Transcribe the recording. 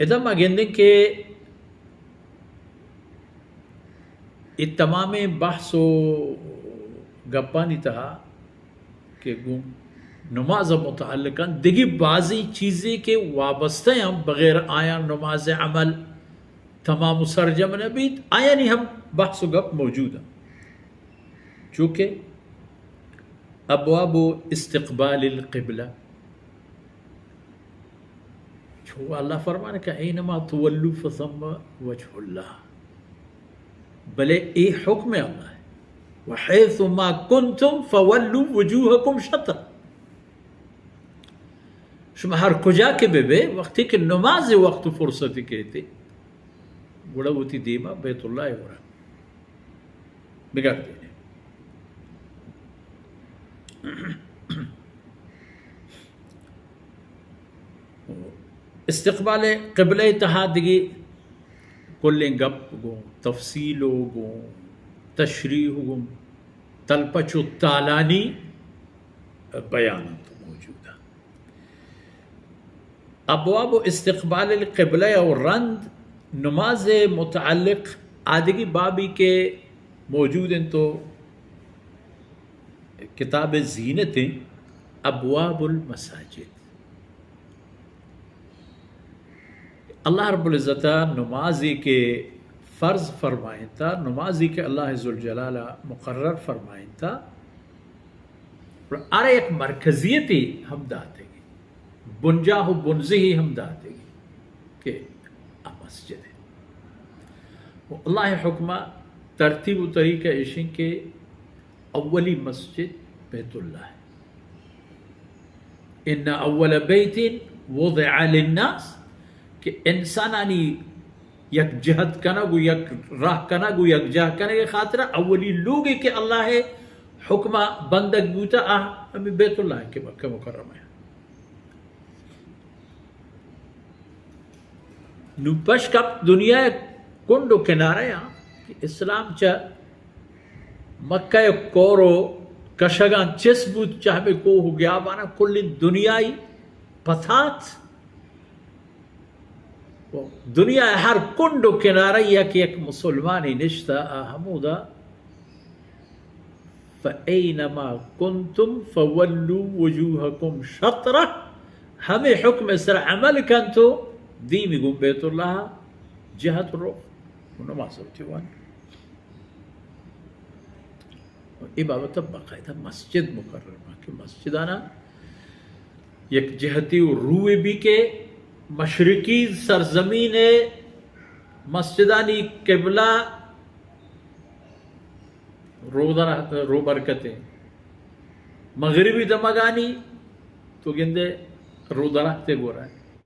ادا ما گندیں کہ اے تمامیں بحث و گپانی تہا کہ گوں نماز ء متعلقاً دگہ بعضی چیزے کہ وابستہ ہیں، بغیر آیاں نماز عمل تمام و سرجم نہ بیت، آیانی ہم بحث و گپ موجود ہیں۔ چونکہ ابواب استقبال القبلہ، چو اللہ فرمانے کہ اینما تولوا فثم وجہ اللہ، بلے اے حکم اللہ ہے، وحیث ما کنتم فولوا وجوہکم شطرہ۔ شما ہر کجا کہ بہ بے، وقتی کہ نماز وقت و فرصتی کہتے، گڑا وتی دیما بیت اللہ گڑا بگردینے۔ استقبال قبلہ تہا دگہ کلیں گپ گوں تفصیل و گوں تشریح و گوں تلپچ و تالانی بیان انت موجود انت۔ ابواب و استقبال القبلہ و رند نماز متعلق آدگی بابی کہ موجود انت و کتاب زینت ہیں، ابواب المساجد۔ اللہ رب العزت نمازی کہ فرض فرمائنتا، نمازی کہ اللہ ذوالجلال مقرر فرمائنتا، ارا یک مرکزیتی ہم داتگی، بنجاہ و بنزہی ہم داتگی کہ آ مسجد ہے۔ و اللہ حکمہ ترتیب و طریقہ اشن کہ اولی مسجد بیت اللہ ہے۔ ان اول بیت وضع للناس، کہ انسانانی یک جہت کنگ و یک راہ کنگ و یک جاہ کنگ خاطر اولی لوگے کہ اللہ حکمہ بندگ بوتا، آ ہمیں بیت اللہ کہ مکہ مکرمہ ہے۔ نو پش کپت دنیا ء کنڈ و کنارہ آں کہ اسلام چہ مکہ ء کور و کشگاں چست بوت، چہ ہمے کوہ و گیاباناں کلیں دنیائی پتات۔ و دنیا ء ہر کنڈ و کنارہ یک یک مسلمانی نشتہ، آ ہمودا فَأَيْنَمَا كُنْتُمْ فَوَلُّوا وُجُوهَكُمْ شَطْرَهُ، ہمے حکم ء سر عمل کنت و دیمی گوں بیت اللہ جہت رو و نماز وتی وان۔ اے بابت باقاعدہ مسجد مکرمہ کہ مسجدانا یک جہتی و روئے بی کہ مشرقی سرزمین مسجدانی قبلہ رو در-، رو برکتیں۔ مغربی دمگانی تو گندے رو درہتے گورا۔